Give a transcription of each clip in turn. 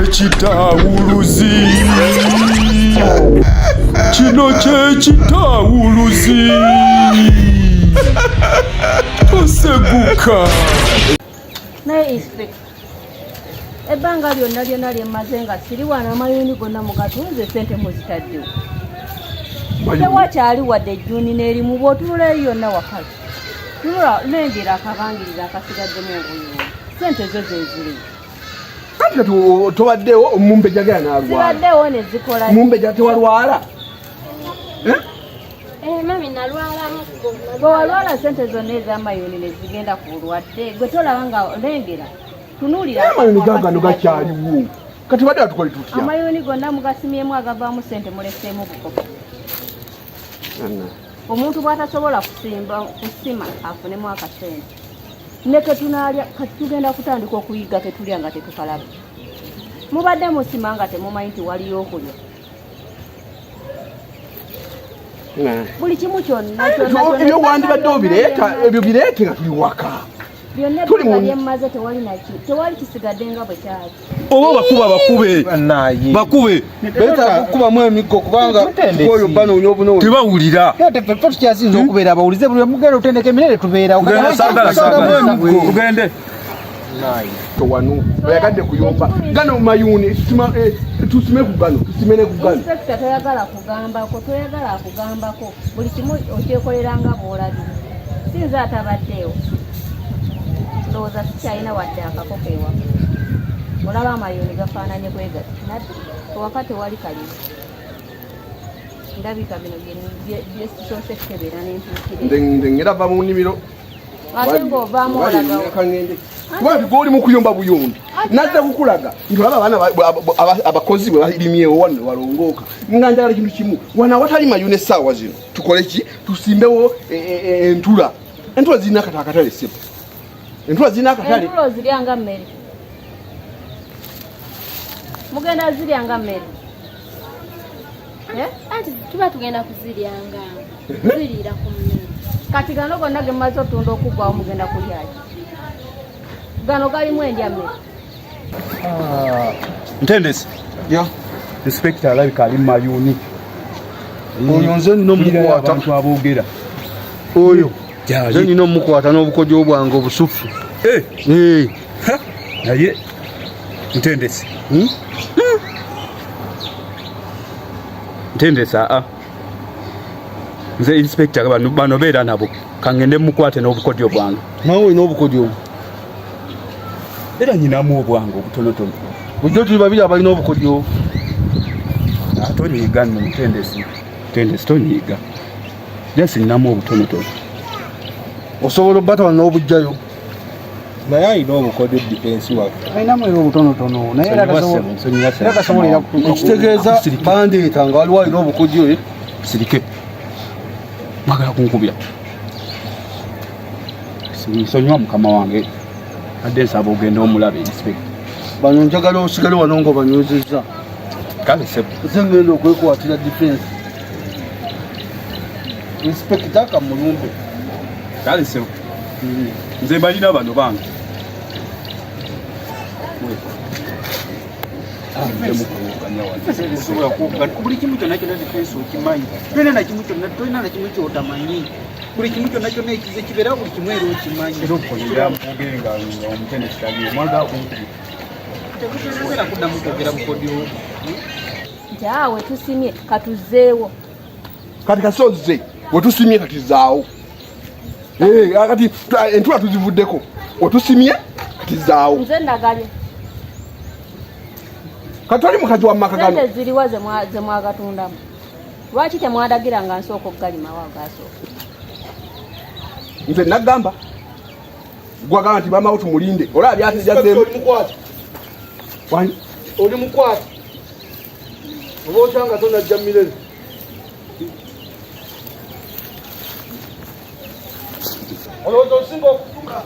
kyekitawuluzi, kino kyekitawuluzi, toseguka. Naye inspector, ebbanga lyonna lyonna lye mmaze nga siri wano, amayuuni gonna mugatunze, sente muzitaddewo, tewakyali wadde ejjuuni n'erimu. Bw'otunula eri yonna wakali, tunula, lengera akabangiriza akasigaddemu obuyuuni. Sente zo zeziri? Kati kati tobaddewo, omumbejja gera n'alwala. Zibaddewo ne zikola. Mumbejja, tewalwala? Eh? Eh, mami, nalwalamuko. Bwe walwala, sente zonna ez'amayuuni ne zigenda ku bulwadde. Gwe tolaba nga lengera, tunuulira. Amayuuni gagano gakyaliwo. Kati badde batukole tutya? Amayuuni gonna mugasimyemu, agavaamu sente muleseemu bukopo. Omuntu bw'atasobola kusimba, kusima afunemu akasente ne ketunaalya. Kati tugenda kutandika okuyiga ketulya nga tetukalaba. Mubadde musima nga temumanyi nti waliyo okulya buli kimu kyonna kyonna kyonna. Ebyo wandibadde obireeta, ebyo bireete nga tuli waka. Byonna Tuli ebbanga lyemmaze tewali naki, tewali kisigadde nga bwe kyali. Oba bakuba, bakube. Naye bakube. Beetaaga okukubamu emiggo kubanga Mutendesi. oyo banoonya obunoonya. Tebawulira. Ate ffe tukyasinza okubeera abawulize. Buli mugenda otendeka emirere tubeerawo. Tugende, sagala sagala, tugende. Wano oyagadde kuyomba gano mayuuni, tusime ku gano, tusime ne ku gano. Inspector, toyagala kugambako, toyagala akugambako. Buli kimu okyekolera nga bw'olabye. Sinza atabaddeewo, ndowooza sikyalina wadde akakoko ewaka. Olaba amayuuni gafaananye bwe gati, nadde ewaka tewali kalima. Ndabika bino byesisoose kukebera nentuukire. Nze ngera va mu nnimiro. Ate ng'ovaamu olagawo? Kangende, kuba nti gwoli mu kuyomba buyombi. Nazza kukulaga nti olaba abaana abakozi bwe balimyewo wano ne balongooka, nga njagala kintu kimu wano awatali mayuuni essaawa zino tukole ki? Tusimbewo entula. Entula zirina akata akatale, sebo. Entula zirina akatale. Entulo ozirya nga mmere? Mugenda zirya nga mmere? Eh? Anti tuba tugenda kuziryanga, ziriira ku mmere. Kati gano gonna ge mumaze otunda okuggwawo, mugenda kulyaki? Gano galimu endya mmere? Ntendesi. Ya. Inspector alabika ali mumayuuni. Oyo nze nina omukwata. Abantu aboogera. Oyo Gyali. nze nina omukwata n'obukodyo bwange obusufu. Eh, Eh, ha, naye ntendesi. Ntendesi, aa, nze inspector, bano beera nabo, kangende mukwate n'obukodyo bwange. Nawe olina obukodyo? Era nyinamu obwange obutonotono. Bulijjo tuli babiri abalina obukodyo. Ah, tonyiiga nno mutendesi, mutendesi, tonyiiga. Jasi ninamu obutonotono. Osobola obbatwala n'obugjayo. Naye alina obukodyo, defense waffe. Alinamu era obutonotono, naye era Nsonyiwa. era tasobola era kutuuka Ekitegeeza bandeeta nga waliwo alina obukodyo, eh? Sirike, mwagala kunkubya. Nsonyiwa mukama wange, adde nsaba ogenda omulabe inspector. Bano njagala osigale wano nga obanywezezza. Kale sebo. Nze ngenda okwekwatira defense inspector kamulumbe. Kale sebo, nze balina bano bange. Osobola kwogana buli kimu kyonna kyonna. Defense okimanyi, tolina nakimu kyonna, tolina nakimu kyotamanyi. Buli kimu kyonna kyonna ekize kibeerawo, buli kimu era okimanyi. Era okukolera mwogere nga omutendesi taliwo, mwagala kunkubya. Tekusobola kuddamu kwogera bukodyo. Nti awe tusimye, katuzeewo. Kati kasozze wetusimye, kati zaawo. Eh, kati entula tuzivuddeko, wetusimye, kati zaawo. Nze nagalye. Kati oli mukazi wa maka gano. Sente ziriwa ze mwagatundamu? Lwaki temwadagira nga nsooka okugalimawo agasooka? Nze nagamba gwagamba nti mamawo tumulinde, olaba byatejazemu. Oli mukwate. Wani? Oli mukwate oba okyanga tonajja mirere. Olowooza osinga okutuka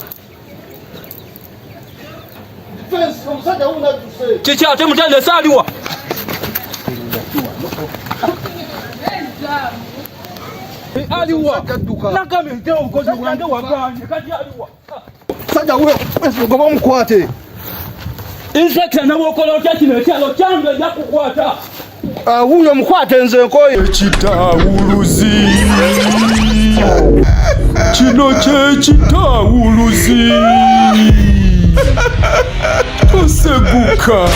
defense? Omusajja wunadduse. Kiki ate? Mutendesi aliwa? Aliwa? Nagambye nte obukozi bwange waganye, kati aliwa? Sajja we, goba omukwate. Inspector nabwokola otya kino ekyalo kyange nja kukwata. Wuuyo omukwate nze nkoye. Ekitawuluzi kino kyekitawuluzi toseguka.